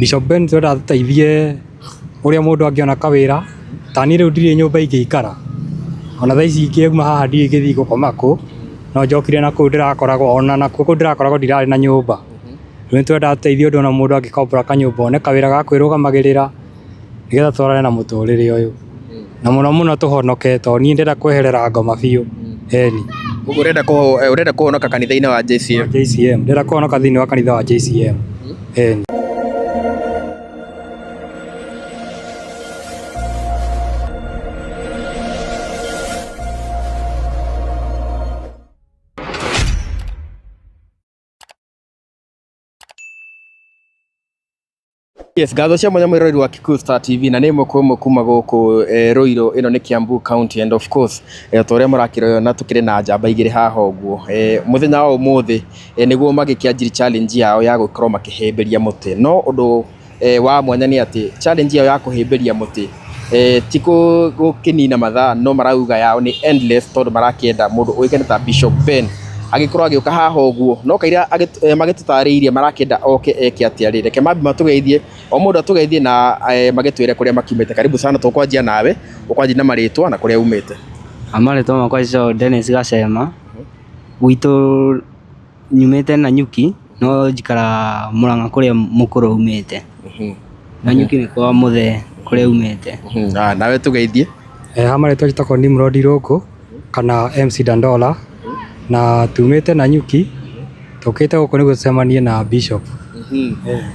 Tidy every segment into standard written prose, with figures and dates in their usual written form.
Bishop Ben twenda atũteithie ũrĩa mũndũ angĩona kawĩra. Ta niĩ rĩu ndirĩ nyũmba ingĩikara, ona thaa ici ingĩuma haha ndiũĩ ingĩthiĩ gũkoma kũ, no njokire na kũu ndĩrakoragwo, ona nakuo kũu ndĩrakoragwo ndirarĩ na nyũmba. Rĩu nĩ twenda atũteithie ũndũ ona mũndũ angĩkombora kanyũmba one kawĩra ga kwĩrũgamagĩrĩra nĩgetha twarane na mũtũrĩre ũyũ. Na mũno mũno tũhonoke tondũ niĩ ndĩrenda kweherera ngoma biũ. Ĩni. Ũguo ũrenda ũrenda kũhonoka kanitha-inĩ wa JCM? JCM. Ndĩrenda kũhonoka thĩinĩ wa kanitha wa JCM. Ĩni. Yes, ngatho cia mwanya mwĩroreri wa Kikuyu Star TV na nĩ ĩmwe kwa ĩmwe kuma gũkũ Ruiru. Ĩno nĩ Kiambu County and of course ta ũrĩa mũrakĩrora na tũkĩrĩ na njamba igĩrĩ haha ũguo. Mũthenya wa ũmũthĩ nĩguo magĩkĩanjirie challenge yao ya gũkorwo makĩhĩmbĩria mũtĩ. No ũndũ wa mwanya nĩ atĩ challenge yao ya kũhĩmbĩria mũtĩ ti gũkĩnina mathaa, no marauga yao nĩ endless tondũ marakĩenda mũndũ ũĩkaine ta Bishop Ben agĩkorwo agĩũka haha ũguo. No kaira magĩtũtarĩirie marakĩenda oke eke atĩa rĩ, reke mambe matũgeithie, o mũndũ atũgeithie na magĩtwĩre kũrĩa makiumĩte. Karibu sana, tũkwanjia nawe, ũkwanjia na marĩtwa na kũrĩa umĩte. Marĩtwa makwa njĩtagwo Dennis Gacema, gwitũ nyumĩte Nanyuki no njikaraga Mũrang'a kũrĩa mũkũrũ aumĩte. Nanyuki nĩ kwa mũthee kũrĩa aumĩte. Nawe tũgeithie. Ha marĩtwa njĩtagwo Nimrod Irũngũ kana MC Dandola na tumĩte Nanyuki, tũkĩte gũkũ nĩguo tũcemanie na Bishop.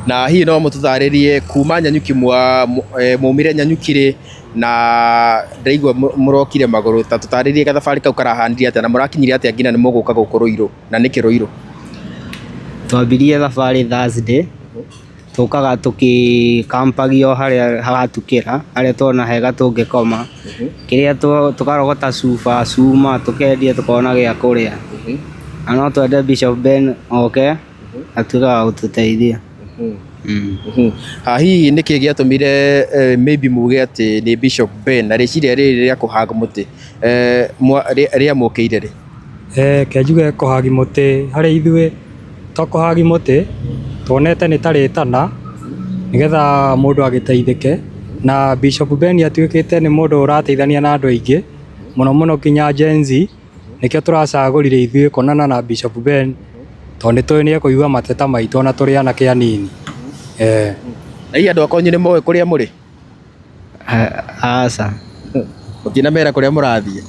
Na hihi no mũtũtarĩrie kuma Nanyuki mwaumire Nanyuki rĩ, na ndaigua mũrokire magũrũ, ta tũtarĩrie gathabarĩ kau karahanire atĩa na mũrakinyire atĩa nginya nĩ mũgũka gũkũ Ruiru, na nĩkĩ Ruiru? Twambirie thabarĩ Thursday, tũkaga tũgĩkampagia o harĩa haratukĩra, harĩa tuona hega tũngĩkoma, kĩrĩa tũkarogota cuba, cuma, tũkendia tũkona gĩa kũrĩa. Na no twende Bishop Ben oke atuĩke wa gũtũteithia. Hihi nĩkĩ gĩatũmire maybe muge atĩ nĩ Bishop Ben na rĩciria rĩrĩ rĩa kũhanga mũtĩ rĩamũkĩire rĩ? Reke njuge kũhagi mũtĩ harĩ ithuĩ to kũhagi mũtĩ, tuonete nĩ ta rĩtana nĩgetha mũndũ agĩteithĩke. Na Bishop Ben atuĩkĩte nĩ mũndũ ũrateithania na andũ aingĩ, mũno mũno nginya Gen Z. Nĩkĩo tũracagũrire ithuĩ kuonana na Bishop Ben tondũ nĩ tũĩ nĩ ekũigua mateta maitũ ona tũrĩ anake anini. Na hihi andũ a kwanyu nĩ moĩ kũrĩa mũrĩ? Aca. Mũtinamera kũrĩa mũrathiĩ?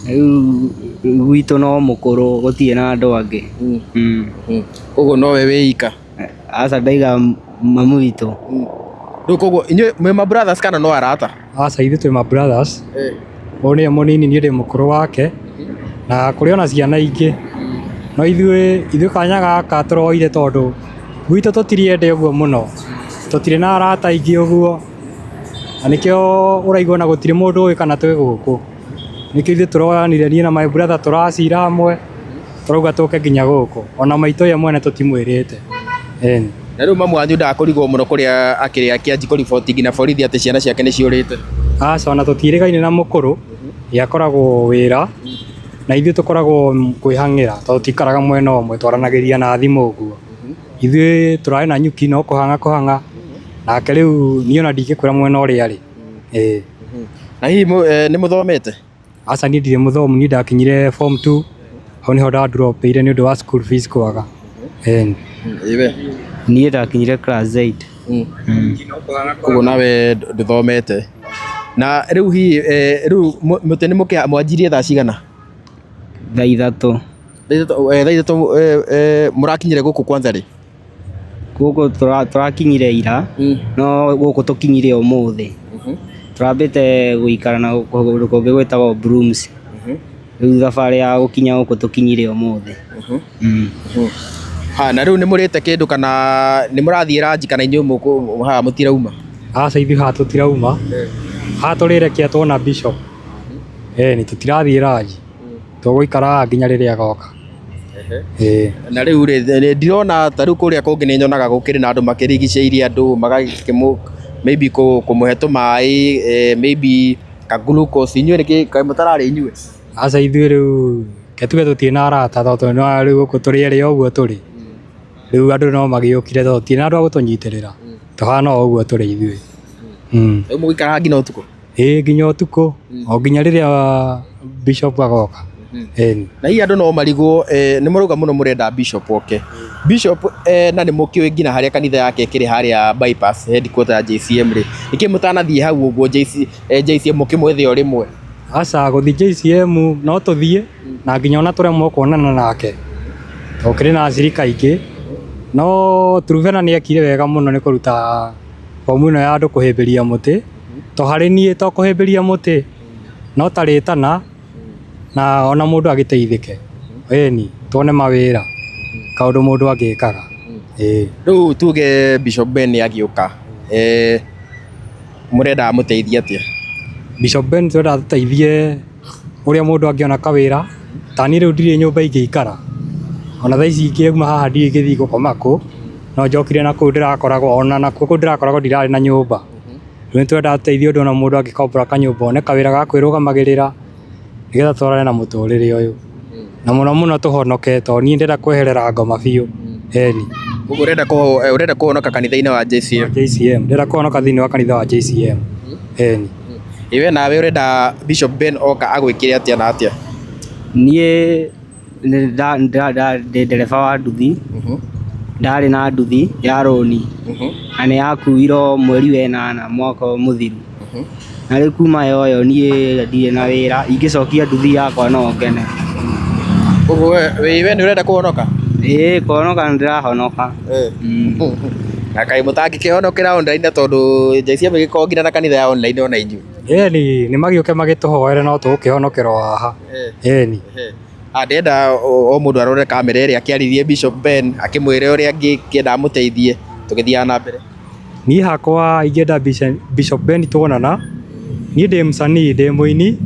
Rĩu gwitũ no mũkũrũ gũtirĩ na andũ angĩ. Koguo nowe wĩ ika? Aca ndaiga mamu witũ. Rĩu koguo inyuĩ mwĩ ma brothers kana no arata? Aca ithuĩ twĩ ma brothers, ũyũ nĩwe mũnini niĩ ndĩ mũkũrũ wake, na kũrĩ ona ciana ingĩ, no ithuĩ ithuĩ kanya gaka tũroire tondũ gwitũ tũtirĩ ende ũguo mũno, tũtirĩ na arata aingĩ ũguo, na nĩkĩo ũraigua ona gũtirĩ mũndũ ũĩ kana twĩ gũkũ, nĩkĩo ithuĩ tũroyanire niĩ na my brother tũracira hamwe, tũrauga tũke nginya gũkũ, ona maitũ ye mwene tũtimwĩrĩte, ĩni. Na rĩu mamu wanyu ndakũrigwo mũno kũrĩa akĩrĩ akĩanji kũriboti nginya borithi atĩ ciana ciake nĩ ciũrĩte? Aca ona tũtiĩrĩgaine na mũkũrũ, ye akoragwo wĩra, na ithuĩ tũkoragwo kwĩhang'ĩra tondũ tũtikaraga mwena ũmwe, twaranagĩria na thimũ ũguo. Ithuĩ tũrarĩ Nanyuki no kũhang'a kũhang'a, nake rĩu niĩ ona ndingĩkwĩra mwena ũrĩa arĩ, ĩĩ. Na hihi nĩ mũthomete? Aca niĩ ndirĩ mũthomu, niĩ ndakinyire form 2, hau nĩho ndandropeire nĩ ũndũ wa school fees kwaga. Ĩni. Ĩ we? Niĩ ndakinyire class 8. Koguo nawe ndũthomete. Na rĩu hihi rĩu mũtĩ nĩ mũkĩ mwanjirie thaa cigana? Thaa 3. Thaa 3 mũrakinyire gũkũ kwanza rĩ? Gũkũ tũrakinyire ira, no gũkũ tũkinyire ũmũthĩ. Tũrambĩte gũikara na kũndũ kũngĩ gwĩtagwo Brooms. Rĩu thabarĩ ya gũkinya gũkũ tũkinyire ũmũthĩ. Ha, na rĩu nĩ mũrĩte kĩndũ kana nĩ mũrathiĩ ranji kana inyuĩ haha mũtirauma? Aca ithuĩ haha tũtirauma, haha tũrĩrekia tuona Bishop. Ĩni, tũtirathiĩ ranji, tũgũikara haha nginya rĩrĩa agoka. Ĩĩ. Na rĩu rĩ, ndirona ta rĩu kũrĩa kũngĩ nĩ nyonaga gũkĩrĩ na andũ makĩrigicĩirie andũ magakĩmũ maybe kũmũhe tũmaĩ, maybe ka glucose, inyuĩ nĩkĩ kaĩ mũtararĩ inyuĩ? Aca ithuĩ rĩu reke tuge tũtirĩ na arata tondũ nĩwona rĩu gũkũ tũrĩ erĩ o ũguo tũrĩ. Rĩu andũ no magĩũkire tondũ tũtirĩ na andũ a gũtũnyitĩrĩra. Tũhana o ũguo tũrĩ ithuĩ. Rĩu mũgũikara nginya ũtukũ? Ĩĩ nginya ũtukũ, o nginya rĩrĩa bishop agoka. Ĩni. Na hihi andũ no marigwo nĩ mũrauga mũno mũrenda bishop oke. Bishop na nĩ mũkĩũĩ nginya harĩa kanitha yake ĩkĩrĩ harĩa bypass headquarter ya JCM rĩ. Nĩkĩ mũtanathiĩ hau ũguo JCM mũkĩmwethe o rĩmwe? Aca gũthiĩ JCM no tũthiĩ na nginya ona tũremwo kuonana nake tondũ kĩrĩ na acirika aingĩ, no Truphena nĩ ekire wega mũno nĩ kũruta bomu ĩno ya andũ kũhĩmbĩria mũtĩ, to harĩ niĩ to kũhĩmbĩria mũtĩ no ta rĩtana na ona mũndũ agĩteithĩke, ĩni tuone mawĩra kaũndũ mũndũ angĩkaga. Ĩĩ. Rĩu tuge Bishop Ben agĩũka, mũrenda amũteithie atĩa? Bishop Ben twenda atũteithie ũrĩa mũndũ angĩona kawĩra, ta niĩ rĩu ndirĩ nyũmba ingĩikara, ona thaa ici ingĩuma haha ndiũĩ ingĩthiĩ gũkoma kũ, no njokire na kũu ndĩrakoragwo, ona nakuo kũu ndĩrakoragwo ndirarĩ na nyũmba. Rĩu nĩ twenda atũteithie ũndũ ona mũndũ angĩkombora kanyũmba one kawĩra ga kwĩrũgamagĩrĩra nĩgetha twarane na mũtũrĩre ũyũ. Na mũno mũno tũhonoke tondũ niĩ ndĩrenda kweherera ngoma biũ. Ĩni. Koguo ũrenda kũhonoka kanitha-inĩ wa JCM? JCM, ndĩrenda kũhonoka thĩinĩ wa kanitha wa JCM. Ĩni. Ĩ we nawe ũrenda Bishop Ben oka agwĩkĩre atĩa na atĩa? Niĩ ndĩ ndereba wa nduthi, ndarĩ na nduthi ya rũni na nĩ yakuirwo mweri wa ĩnana mwaka ũyũ mũthiru. Na rĩu kuma yoyo niĩ ndirĩ na wĩra, ingĩcokia nduthi yakwa no ngene. Koguo we nĩ ũrenda kũhonoka? Ĩĩ kũhonoka nĩ ndĩrahonoka. Na kaĩ mũtangĩkĩhonokera online tondũ JCM ĩgĩkoragwo nginya na kanitha ya online ona inyuĩ? Ĩni, nĩ magĩũke magĩtũhoere no tũgũkĩhonokera o haha. Ĩni. Ndĩrenda o mũndũ arore kamera ĩrĩa akĩarĩrie Bishop Ben akĩmwĩre ũrĩa angĩkĩenda amũteithie tũgĩthiaga na mbere. Niĩ hakwa ingĩenda Bishop Ben tuonana, niĩ ndĩ msanii, ndĩ mũini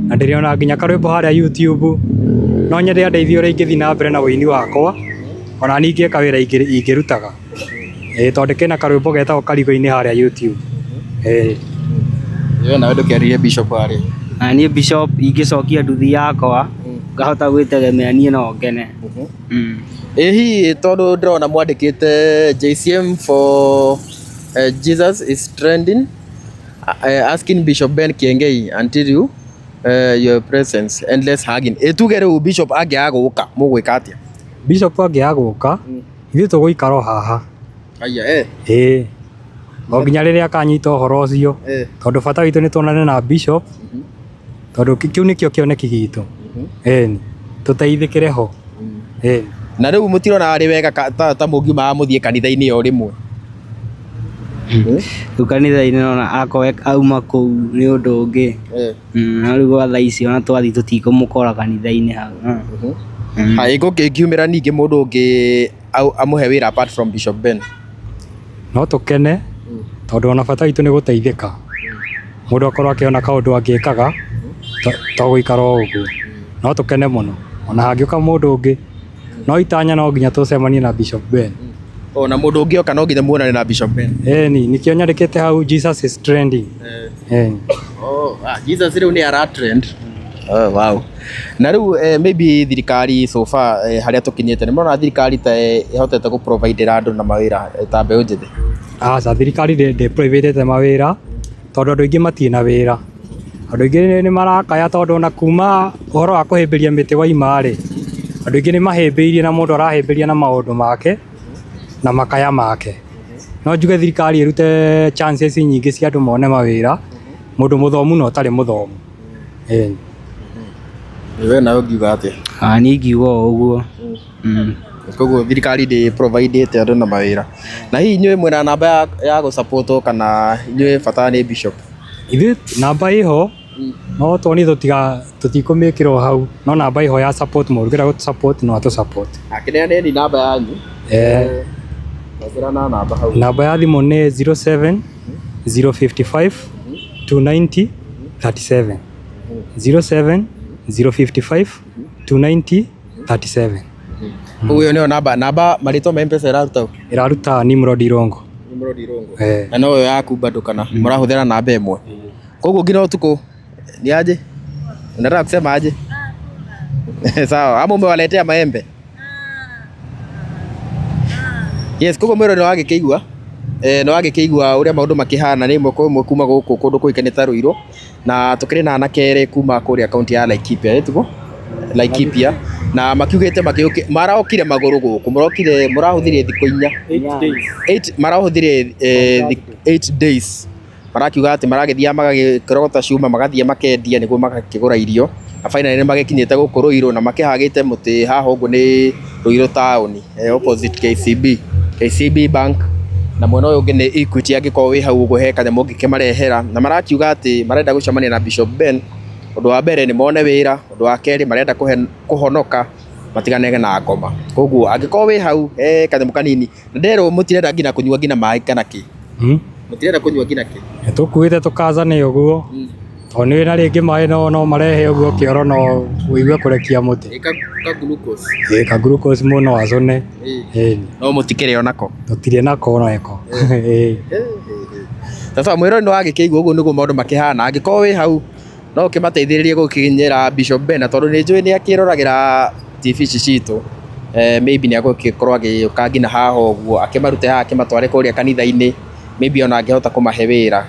na ndĩrĩ ona nginya karwĩmbo harĩa YouTube, no nyende andeithie ũrĩa ingĩthiĩ na mbere na ũini wakwa, ona niĩ ingĩka wĩra ingĩrutaga. Ĩĩ tondũ ndĩkĩrĩ na karwĩmbo getagwo Karigo-inĩ harĩa YouTube. Ĩĩ. We nawe ndũkĩarĩrie Bishop harĩa. Na niĩ Bishop ingĩcokia nduthi yakwa ngahota gwĩtegemea niĩ no ngene. Ĩ hihi tondũ ndĩrona mwandĩkĩte JCM for Jesus is trending, asking Bishop Ben Kiengei until you your presence endless hugging. Ĩ tuge rĩu Bishop angĩaga gũka mũgwĩka atĩa? Bishop angĩaga gũka ithuĩ tũgũikara o haha. Aya eh. Ĩĩ. O nginya rĩrĩa akanyita ũhoro ũcio, tondũ bata witũ nĩ tuonane na Bishop, tondũ kĩu nĩkĩo kĩoneki gitũ. Ĩni, tũteithĩkĩre ho. Ĩni. Na rĩu mũtirona arĩ wega ta mũngiuma mũthiĩ kanitha-inĩ o rĩmwe? Rĩu kanitha-inĩ nona akorwo auma kũu nĩ ũndũ ũngĩ. No rĩu gwa thaa ici ona twathiĩ tũtikũmũkora kanitha-inĩ hau. Ĩ gũkĩngiumĩra ningĩ mũndũ ũngĩ amũhe wĩra apart from Bishop Ben? No tũkene tondũ ona bata witũ nĩ gũteithĩka, mũndũ akorwo akĩona kaũndũ angĩkaga to gũikara o ũguo. No tũkene mũno ona hangĩũka mũndũ ũngĩ, no itanya no nginya tũcemanie na Bishop Ben. Ona mũndũ ũngĩ oka no nginya muonane na Bishop Ben. Ĩni, nĩkĩo nyandĩkĩte hau Jesus is trending. Ĩni. Oh, Jesus rĩu nĩ ara trend. Oh, wow. Na rĩu maybe thirikari so far harĩa tũkinyĩte nĩ mũrona thirikari ta ĩhotete gũ providera andũ na mawĩra ta mbeũ njĩthĩ? Aca, thirikari ndĩ providete mawĩra tondũ andũ aingĩ matirĩ na wĩra. Andũ aingĩ nĩ marakaya tondũ ona kuma ũhoro wa kũhĩmbĩria mĩtĩ waima rĩ, andũ aingĩ nĩ mahĩmbĩirie na mũndũ arahĩmbĩria na maũndũ make na makaya make. No njuge thirikari ĩrute chances nyingĩ cia andũ mone mawĩra, mũndũ mũthomu na ũtarĩ mũthomu. Ĩni. We nawe ũngiuga atĩa? Niĩ ingiuga o ũguo. Koguo thirikari ndĩ providete andũ na mawĩra. Na hihi inyuĩ mwĩna namba ya gũ support kana inyuĩ bata nĩ Bishop? Ithuĩ namba ĩho no tuonire tũtikũmĩkĩra o hau, no namba ĩho ya support, mũndũ ũngĩenda gũtũ support no atũ support. Akĩneaneni namba yanyu. Ekĩra na namba hau. Namba ya thimũ nĩ 07 055 290 37. 07 055 290 37. Koguo ĩyo nĩyo namba, namba marĩtwa ma M-Pesa ĩraruta ũ? Ĩraruta Nimrod Irongo. Nimrod Irongo. Na no yo yaku bado kana mũrahũthĩra namba ĩmwe? Koguo nginya ũtukũ ni aje? Unataka kusema aje? Sawa, ama umewaletea maembe? Yes, koguo mwĩrore nĩ wagĩkĩigua. Nĩ wagĩkĩigua ũrĩa maũndũ makĩhana nĩ ĩmwe kwa ĩmwe kuma gũkũ kũndũ kũĩkaine ta Ruiru, na tũkĩrĩ na anake erĩ kuma kũrĩa kaunti ya Laikipia, ĩtiguo? Laikipia, na makiugĩte marokire magũrũ gũkũ, mũrokire mũrahũthĩrire thikũ inya, 8 marahũthĩrire 8 days marakiuga atĩ maragĩthiaga magagĩkĩrogota cuma magathiĩ makendia nĩguo magakĩgũra irio, na finally nĩ magĩkinyĩte gũkũ Ruiru na makĩhagĩte mũtĩ haha ũguo nĩ Ruiru town, opposite KCB, KCB Bank, na mwena ũyũ ũngĩ nĩ Equity angĩkorwo wĩ hau ũguo he kanyamũ ũngĩkĩmarehera, na marakiuga atĩ marenda gũcemania na Bishop Ben, ũndũ wa mbere nĩ mone wĩra, ũndũ wa kerĩ marenda kũhonoka matigane na ngoma, koguo angĩkorwo wĩ hau he kanyamũ kanini, na nderwo mũtirenda nginya kũnyua nginya maĩ kana kĩ, mũtirenda kũnyua nginya kĩ. Tũkuĩte tũkazane ũguo, tondũ nĩ na rĩngĩ maĩ no marehe ũguo kĩoro no ũigue kũrekia mũtĩ. Ka glucose. Ĩ ka glucose mũno no acũne. Ĩni. No mũtikĩrĩ onako. Tũtirĩ nako ona eko. Ĩ. Sasa mwĩrori nĩ wagĩkĩigua ũguo nĩguo maũndũ makĩhana, angĩkorwo wĩ hau no ũkĩmateithĩrĩrie gũkinyĩra Bishop Ben tondũ nĩ njũĩ nĩ akĩroragĩra TV ici citũ, maybe nĩ egũgĩkorwo agĩũka nginya haha ũguo akĩmarute haha akĩmatware kũrĩa kanitha-inĩ, maybe ona angĩhota kũmahe wĩra,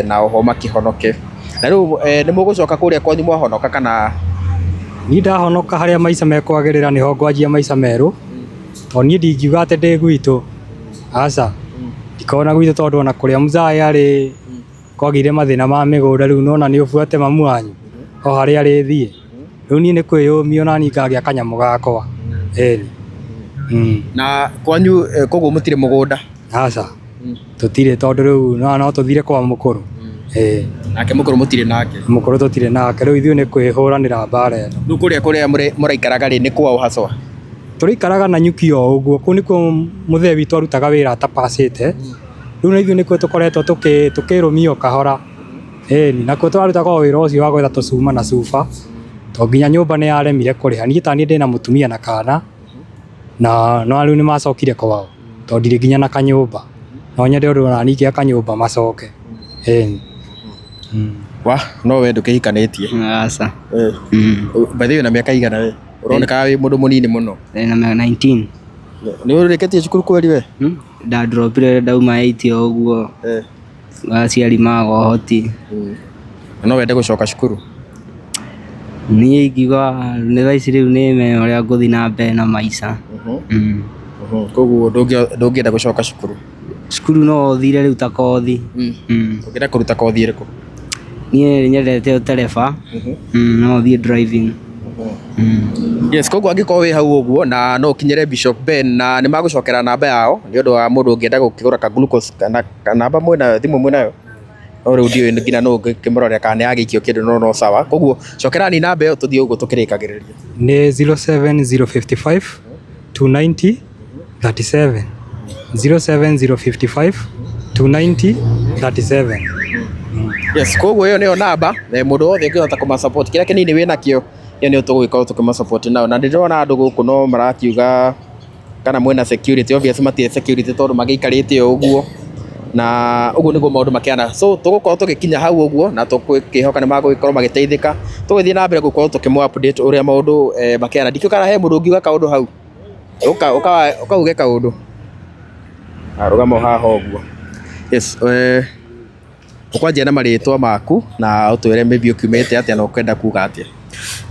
na oho makĩhonoke. Na rĩu nĩ mũgũcoka kũrĩa kwanyu mwahonoka kana? Niĩ ndahonoka harĩa maica mekwagĩrĩra nĩho ngwanjia maica merũ, tondũ niĩ ndingiuga atĩ ndĩ gwitũ, aca, ndikoragwo na gwitũ tondũ ona kũrĩa mũzaĩ arĩ kwagĩire mathĩna ma mĩgũnda rĩu nona nĩ ũbuate mamu wanyu o harĩa arĩthiĩ, rĩu niĩ nĩ kwĩyũmia ona niĩ ngagĩa kanyamũ gakwa. Ĩni. Na kwanyu koguo mũtirĩ mũgũnda? Aca, tũtirĩ tondũ rĩu no tũthire kwa mũkũrũ. Ĩĩ. Nake mũkũrũ mũtirĩ nake? Mũkũrũ tũtirĩ nake, rĩu ithuĩ nĩ kwĩhũranĩra mbara ĩno. Rĩu kũrĩa kũrĩa mũraikaraga rĩ nĩ kwao haswa? Tũraikaraga na nyuki o ũguo, kũu nĩkuo mũthee witũ arutaga wĩra atapacĩte, rĩu na ithuĩ nĩkuo tũkoretwo tũkĩrũmio kahora. Ĩni, nakuo tũrarutaga o wĩra ũcio wa gwetha tũcuma na cuba, tondũ nginya nyũmba nĩ yaremire kũrĩha. Niĩ ta niĩ ndĩna mũtumia na kana, na no rĩu nĩ macokire kwao, tondũ ndirĩ nginya na kanyũmba. No nyende ũndũ ona niĩ ingĩaka kanyũmba macoke. Ĩni. Wa, no we ndũkĩhikanĩtie? Aca. By the way wĩna mĩaka igana we? Ũroneka wĩ mũndũ mũnini mũno. Ndĩna mĩaka 19. Nĩ ũrĩkĩtie cukuru kweri we? Ndadropire ndauma 8 o ũguo. Aciari maga ũhoti. Na no wende gũcoka cukuru? Niĩ ingiuga nĩ thaa ici rĩu nĩ menye ũrĩa ngũthiĩ na mbere na maica. Koguo ndũngĩenda gũcoka cukuru? Cukuru no ũthire rĩu ta kothi. Ũngĩenda kũruta kothi ĩrĩkũ? Niĩ nyendete ũtereba. No thiĩ driving. Yes, koguo angĩkorwo wĩ hau ũguo na no ũkinyĩre Bishop Ben na nĩ magũcokera namba yao nĩ ũndũ wa mũndũ ũngĩenda gũkĩgũra ka glucose kana namba mwĩnayo, thimũ mwĩnayo? No rĩu ndiũĩ nginya nũ ũngĩkĩmũrorera kana nĩ yagĩikio kĩndũ no no sawa. Koguo cokerani namba ĩyo tũthiĩ ũguo tũkĩrĩkagĩrĩria. Nĩ 07055 290 37. 07055 290 37. Yes, koguo ĩyo nĩyo namba na mũndũ wothe ũngĩhota kũma support kĩrĩa kĩnini wĩnakĩo ĩyo nĩyo tũgũgĩkorwo tũkĩma support nayo. Na ndĩrona andũ gũkũ no marakiuga kana mwĩna security, obviously matirĩ security tondũ magĩikarĩte o ũguo, na ũguo nĩguo maũndũ makĩhana. So tũgũkorwo tũgĩkinya hau ũguo na tũgũkĩhoka nĩ magũgĩkorwo magĩteithĩka, tũgũthiĩ na mbere gũkorwo tũkĩmũ update ũrĩa maũndũ makĩhana. Ndikĩũĩ kana he mũndũ ũngiuga kaũndũ hau, ũka uge kaũndũ. Rũgama o haha ũguo. Yes, ũkwanjia na marĩtwa maku na ũtwĩre maybe ũkiumĩte atĩa na ũkwenda kuga atĩa.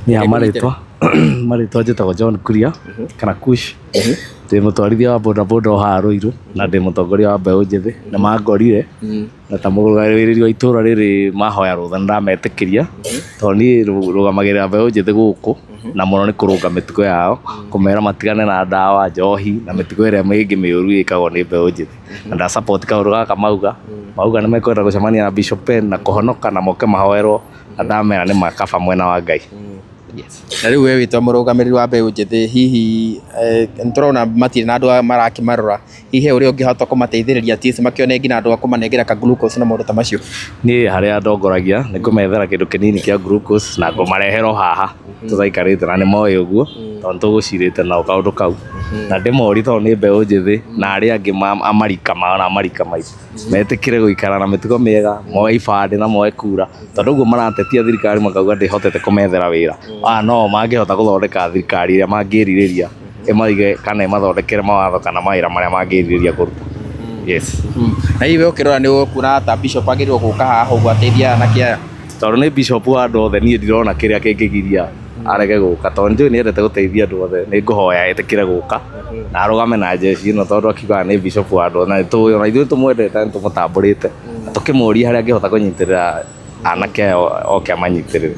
Ya marĩtwa njĩtagwo John Kuria kana Kush. Ndĩ mũtwarithia wa boda boda o haha Ruiru na ndĩ mũtongoria wa mbeũ njĩthĩ na mangorire na ta mũrũgamĩrĩri wa itũra rĩrĩ mahoya rũtha nĩ ndametĩkĩria tondũ niĩ rũgamagĩrĩra mbeũ njĩthĩ gũkũ na mũno nĩ kũrũnga mĩtugo yao, kũmera matigane na ndawa, njohi na mĩtugo ĩrĩa mĩngĩ mĩũru ĩkagwo nĩ mbeũ njĩthĩ. Na nda support kaũndũ gaka mauga nĩ mekwenda gũcemania na Bishop Ben na kũhonoka na moke mahoerwo na ndamera nĩ makaba mwena wa Ngai. Yes. Na rĩu we wĩtwa mũrũgamĩrĩri wa mbeũ njĩthĩ, hihi nĩ tũrona matirĩ na andũ marakĩmarora, hihi he ũrĩa ũngĩhota kũmateithĩrĩria at least makĩone nginya andũ a kũmanengera ka glucose na maũndũ ta macio? Niĩ harĩa ndongoragia nĩ kũmethera kĩndũ kĩnini kĩa glucose na ngũmarehera o haha tũtaikarĩte na nĩ moĩ ũguo tondũ tũgũcirĩte nao kaũndũ kau na ndĩmorie tondũ nĩ mbeũ njĩthĩ na arĩa angĩ amarika mao na amarika maitũ metĩkĩre gũikara na mĩtugo mĩega, moe ibandĩ na moe kura tondũ ũguo maratetia thirikari makauga ndĩhotete kũmethera wĩra, aya no mangĩhota gũthondeka thirikari ĩrĩa mangĩrirĩria ĩmaige kana ĩmathondekere mawatho kana mawĩra marĩa mangĩrirĩria kũruta. Yes. Na hihi we ũkĩrora nĩ ũkuona ta bishop agĩrĩirwo gũka haha ũguo ateithie anake aya? Tondũ nĩ bishop wa andũ othe, niĩ ndirona kĩrĩa kĩngĩgiria arege gũka, tondũ njũĩ nĩ endete gũteithia andũ othe. Nĩ ngũhoya etĩkĩre gũka na arũgame na jeshi ĩno, tondũ akiugaga nĩ bishop wa andũ othe, na nĩtũĩ ona ithuĩ tũmwendete, nĩ tũmũtambũrĩte na tũkĩmũria harĩa angĩhota kũnyitĩrĩra anake aya oke amanyitĩrĩre.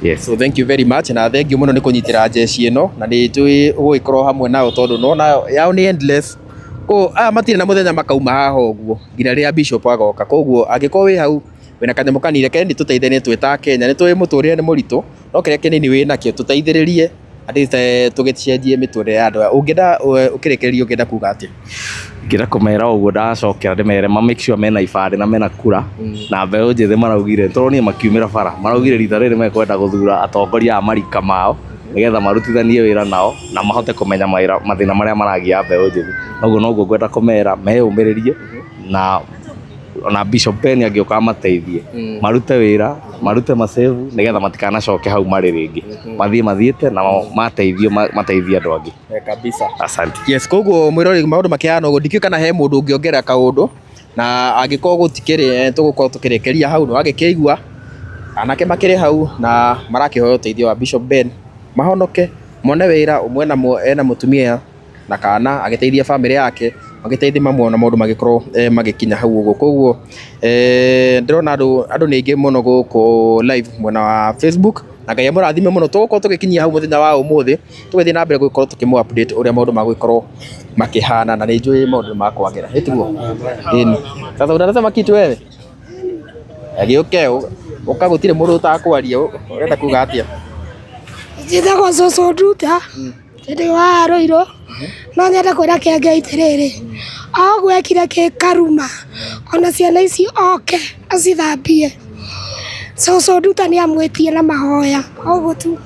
Yes. So thank you very much, na thank you mũno nĩ kũnyitĩra jeshi ĩno, na nĩ njũĩ ũgũgĩkorwo hamwe nao tondũ nona yao nĩ endless. Ko aya matirĩ na mũthenya makauma haha ũguo nginya rĩrĩa bishop agoka. Koguo angĩkorwo wĩ hau wĩna kanyamũ kanini, reke nĩ tũteithanie twĩ ta Kenya. Nĩ tũĩ mũtũrĩre nĩ mũritũ, no kĩrĩa kĩnini wĩ nakĩo tũteithĩrĩrie at least tũgĩcenjie mĩtũrĩre ya andũ aya. Ũngĩenda ũkĩrĩkĩrĩria ũngĩenda kuga atĩa? Ngĩenda kũmera ũguo, ndacokera ndĩmere ma make sure mena ibandĩ na mena kura. Na mbeũ njĩthĩ maraugire, tũronire makiumĩra bara, maraugire rita rĩrĩ mekwenda gũthura atongoria a marika mao nĩgetha marutithanie wĩra nao na mahote kũmenya mawĩra mathĩna marĩa maragia mbeũ njĩthĩ. Noguo noguo ngwenda kũmera meyũmĩrĩrie, na ona Bishop Ben angĩũka amateithie, marute wĩra, marute masevu nĩgetha matikanacoke hau marĩ rĩngĩ, mathiĩ mathiĩte na mateithio mateithie andũ angĩ. Kabisa. Asante. Yes, koguo mwĩroreri, maũndũ makĩhana ũguo, ndikĩũĩ kana he mũndũ ũngĩongerera kaũndũ, na angĩkorwo gũtikĩrĩ, tũgũkorwo tũkĩrĩkĩria hau. Nĩwagĩkĩigua anake makĩrĩ hau na marakĩhoya ũteithio wa Bishop Ben mahonoke, mone wĩra ũmwe na ena mũtumia na kana, agĩteithia bamĩrĩ yake, magĩteithia mamwe na maũndũ magĩkorwo magĩkinya hau ũguo. Koguo ndĩrona andũ nĩ aingĩ mũno gũkũ live mwena wa Facebook, na Ngai amũrathime mũno. Tũgũkorwo tũgĩkinyia hau mũthenya wa ũmũthĩ, tũgĩthiĩ na mbere gũgĩkorwo tũkĩmũ update ũrĩa maũndũ magũgĩkorwo makĩhana, na nĩ njũĩ maũndũ nĩ makwagĩra. Ĩtiguo ĩni. Sasa unasema kitu wewe, agĩũke ũka, gũtirĩ mũndũ ũtakwaria. Ũrenda kuga atĩa? Njĩtagwo Cũcũ Nduta, ndĩ wa Rũirũ. No nyende kwĩra Kĩengei atĩrĩrĩ, o ũguo ekire kĩ Karuma, ona ciana ici oke acithambie. Cũcũ Nduta nĩ amwĩtie na mahoya, o ũguo tu.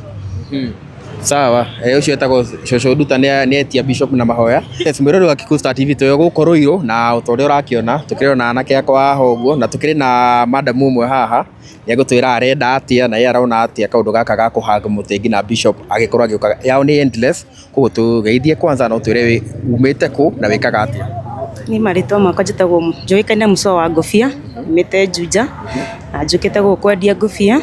Sawa, ũcio etagwo Cũcũ Nduta, nĩ etia Bishop na mahoya. Yes, mwĩrori wa Kikuyu Star TV, twĩ gũkũ Rũirũ, na o ta ũrĩa ũrakĩona tũkĩrĩ na anake akwa haha ũguo, na tũkĩrĩ na madam ũmwe haha, nĩ egũtwĩra arenda atĩa na ye arona atĩa kaũndũ gaka ga kũhanga mũtĩ nginya Bishop agĩkorwo agĩũka. Yao nĩ endless, koguo tũgeithie kwanza na ũtwĩre umĩte kũ na wĩkaga atĩa. Niĩ marĩtwa makwa njĩtagwo, njũĩkaine Mũcũa wa Ngũbia, umĩte Juja na njũkĩte gũkũ kwendia ngũbia.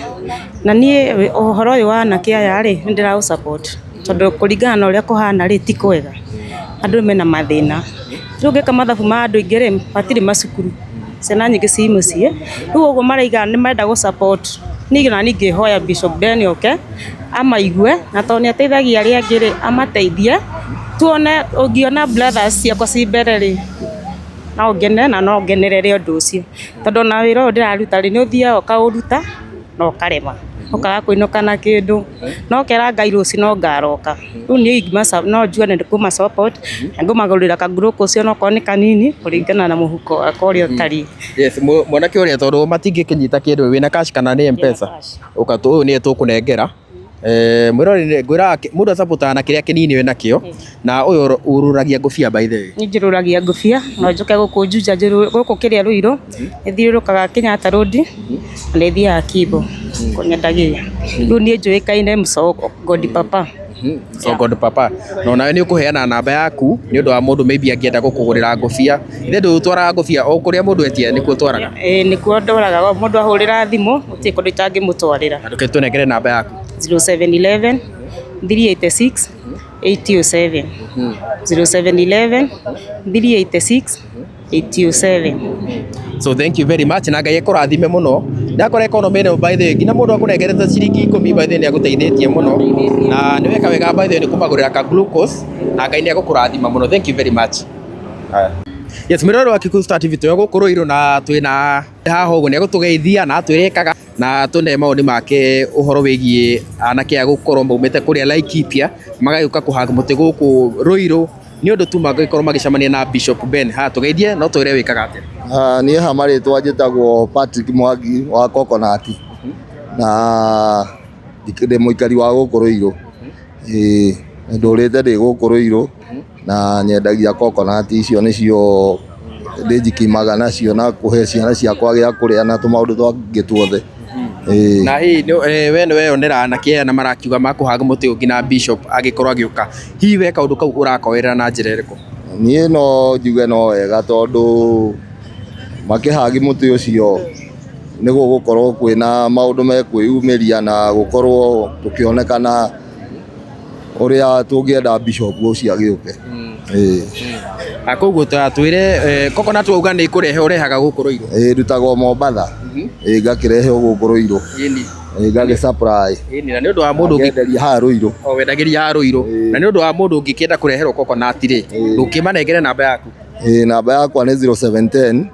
Na niĩ ũhoro ũyũ wa anake aya rĩ, nĩ ndĩraũ support, tondũ kũringana na ũrĩa kũhana rĩ, ti kwega, andũ mena mathĩna. Rĩu ũngĩka mathabu ma andũ aingĩ rĩ, matirĩ macukuru, ciana nyingĩ ci mũciĩ. Rĩu ũguo maraiga nĩ marenda gũ support. Niĩ ona niĩ ingĩhoya Bishop Ben oke amaigue, na tondũ nĩ ateithagia arĩa angĩ rĩ, amateithie tuone. Ũngĩona brothers ciakwa ci mbere rĩ, no ngene na no ngenerere ũndũ ũcio, tondũ ona wĩra ũyũ ndĩraruta rĩ, nĩ ũthiaga ũkaũruta na ũkarema, ũkaga kũinũka na kĩndũ, no ũkera Ngai rũciũ no ngaroka. Rĩu niĩ no njuge nĩ ngũma support na ngũmagũrĩra ka glucose onokorwo nĩ kanini, kũringana na mũhuko wakwa ũrĩa ũtariĩ. Yes, mwanake ũrĩa, tondũ matingĩkĩnyita kĩndũ, wĩna cash kana nĩ M-Pesa? Ũka ũyũ nĩye tũkũnengera. Mwĩrori, ngwĩraga mũndũ acapotaga na kĩrĩa kĩnini wĩ nakĩo, na ũyũ ũrũragia ngũbia, by the way. Niĩ njũrũragia ngũbia, no njũke gũkũ Juja, gũkũ kĩrĩa Rũirũ, nĩ thiũrũrũkaga Kenyatta Road na nĩ thiaga Kimbo kũnyendagia. Rĩu niĩ njũĩkaine Mũco God Papa. So God Papa, na onawe nĩ ũkũheana namba yaku nĩ ũndũ wa mũndũ maybe angĩenda gũkũgũrĩra ngũbia. Ithe ndũtwaraga ngũbia o kũrĩa mũndũ etia, nĩkuo ũtwaraga? Ĩĩ, nĩkuo ndwaraga. Mũndũ ahũrĩra thimũ, gũtirĩ kũndũ itangĩmũtwarĩra. Na ndũke tũnengere namba yaku. 0711 386 807, 0711 386 807. So thank you very much, na Ngai ekũrathime mũno. Ndakora economy ĩno, by the way, nginya mũndũ akũnengerete ciringi 10, by the way, nĩ agũteithĩtie mũno, na nĩ weka wega, by the way, nĩ kũmagũrĩra ka glucose, na Ngai nĩ egũkũrathima mũno. Thank you very much. Haya. Yes, mwĩrori wa Kikuyu Star TV, twĩ gũkũ Rũirũ na twĩna haha ũguo, nĩ egũtũgeithia na atwĩre ekaga na tũne maũndũ make ũhoro wĩgiĩ anake a gũkorwo maumĩte kũrĩa Laikipia magagĩũka kũhanga mũtĩ gũkũ Rũirũ nĩ ũndũ tu mangĩkorwo magĩcemania na Bishop Ben. Ha tũgeithie no twĩre wĩkaga atĩa. Ah, niĩ ha marĩtwa njĩtagwo Patrick Mwangi wa Coconut, na ndĩ mũikari wa gũkũ Rũirũ. Ĩĩ, ndũrĩte ndĩ gũkũ Rũirũ na nyendagia coconut, icio nĩcio ndĩnjikimaga nacio na kũhe ciana ciakwa gĩa kũrĩa na tũmaũndũ twangĩ tuothe. Ĩĩ. Na hihi we nĩ weyonera anake aya na marakiuga makũhanga mũtĩ ũngĩ na Bishop agĩkorwo agĩũka, hihi we kaũndũ kau ũrakoerera na njĩra ĩrĩkũ? Niĩ no njuge no wega tondũ makĩhagi mũtĩ ũcio nĩ gũgũkorwo kwĩna maũndũ mekwĩyumĩria na gũkorwo tũkĩonekana ũrĩa tũngĩenda bishop ũcio agĩũke. Ĩĩ. Koguo twĩre coconut wauga nĩ kũrehe ũrehaga gũkũ Ruiru? Ĩĩ, ndutagwo Mombatha. Ĩĩ, ngakĩrehe gũkũ Ruiru. Ĩĩ, ngagĩ supply. Ĩni, na nĩ ũndũ wa mũndũ ũngĩ Ngenderia haha Ruiru. O wendagĩria haha Ruiru. Na nĩ ũndũ wa mũndũ ũngĩkĩenda kũreherwo coconut rĩ, ndũkĩmanengere namba yaku. Ĩĩ, namba yakwa nĩ 0710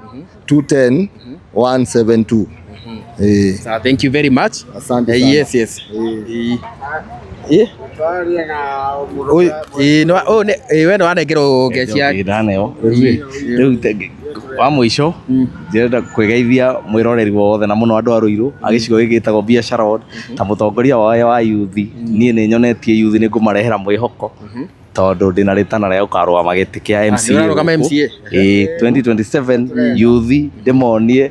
210 172. Ĩĩ. Sawa, thank you very much. Asante sana. Yes, yes. Ĩĩ. Ĩĩ. Ĩĩ, no ũyũ nĩ ĩĩ, we nĩ wanengerwo ngeci ya Ndaneo rĩu wa mũico ndĩrenda kwĩgeithia mwĩroreri wothe na mũno andũ a Ruiru a gĩcigo gĩkĩ gĩtagwo Biashara Ward ta mũtongoria wao wa yuthi. Niĩ nĩ nyonetie yuthi nĩ ngũmarehera mwĩhoko tondũ ndĩna rĩtana rĩa gũkarũgama gĩtĩ kĩa MCA. Nĩ ũrarũgama gũkũ. MCA? Ĩĩ, 2027 yuthi ndĩmonie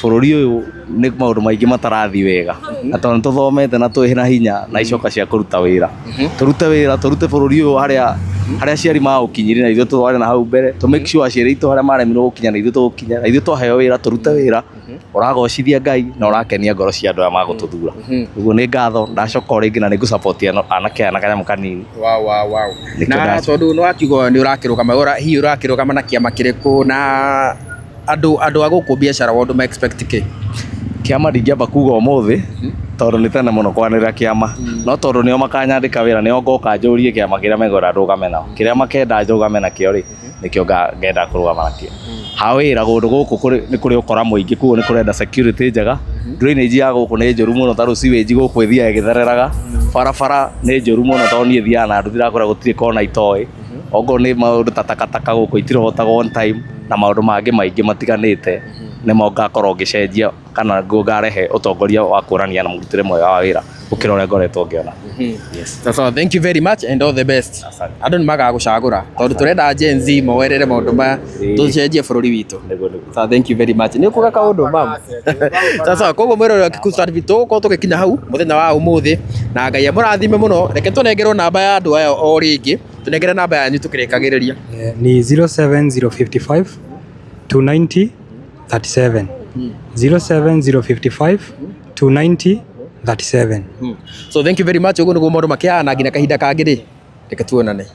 bũrũri ũyũ nĩ maũndũ maingĩ matarathiĩ wega, na tondũ nĩ tũthomete na twĩ na hinya na icoka cia kũruta wĩra, tũrute wĩra, tũrute bũrũri ũyũ harĩa harĩa aciari maũkinyirie na ithuĩ tũtware na hau mbere, tũ make sure aciari aitũ harĩa maremirwo gũkinya na ithuĩ tũgũkinya, na ithuĩ twaheo wĩra tũrute wĩra ũragocithia Ngai na ũrakenia ngoro cia andũ aya magũtũthura. Ũguo nĩ ngatho, ndacoka o rĩngĩ na nĩ ngũ-support anake aya na kanyamũ kanini. Wow, wow, wow. Nĩkĩo Na tondũ nĩ wakiuga nĩ ũrakĩrũgama, hihi ũrakĩrũgama na kĩama kĩrĩkũ, na andũ a gũkũ Biashara Ward ma expect kĩ? Kĩama ndingĩamba kuga ũmũthĩ tondũ nĩ tene mũno kwanĩrĩra kĩama, no tondũ nĩo makanyandĩka wĩra, nĩo ngoka njũrie kĩama kĩrĩa mekwenda ndũgame nao, kĩrĩa makenda ndũgame nakĩo rĩ, nĩkĩo ngenda kũrũgama nakĩo. Ha wĩra kũndũ gũkũ nĩ kũrĩ ũkora mũingĩ, koguo nĩ kũrenda security njega. Drainage ya gũkũ nĩ njũru mũno, ta rĩu sewage gũkũ ĩthiaga ĩgĩthereraga, barabara nĩ njũru mũno tondũ niĩ thiaga na nduthi ndakora gũtirĩ kona itoĩ, okorwo nĩ maũndũ ta takataka gũkũ itirogotagwo on time, na maũndũ mangĩ maingĩ matiganĩte nĩmo ngakorwo ngĩcenjia kana ngarehe ũtongoria wa kuonania na mũrutĩre mwega wa wĩra gũkĩra ũrĩa ngoretwo ngĩona. Yes. So thank you very much and all the best. Asante. Andũ nĩ magagũcagũra tondũ tũrenda Gen Z moerere maũndũ maya, tũcenjie bũrũri witũ. Nĩguo, nĩguo. So thank you very much. Nĩ ũkuga kaũndũ mam? Sasa koguo mwĩroreri wa Kikuyu Star TV, tũgũkorwo tũgĩkinya hau mũthenya wa ũmũthĩ, na Ngai amũrathime mũno. Reke tũnengerwo namba ya andũ aya o rĩngĩ, tũnengere namba yanyu tũkĩrĩkagĩrĩria. Ni 07055 290 37, 07055 290 37. So thank you very much. Ũguo nĩguo maũndũ makĩhana, nginya kahinda kangĩ rĩ, reke tuonane.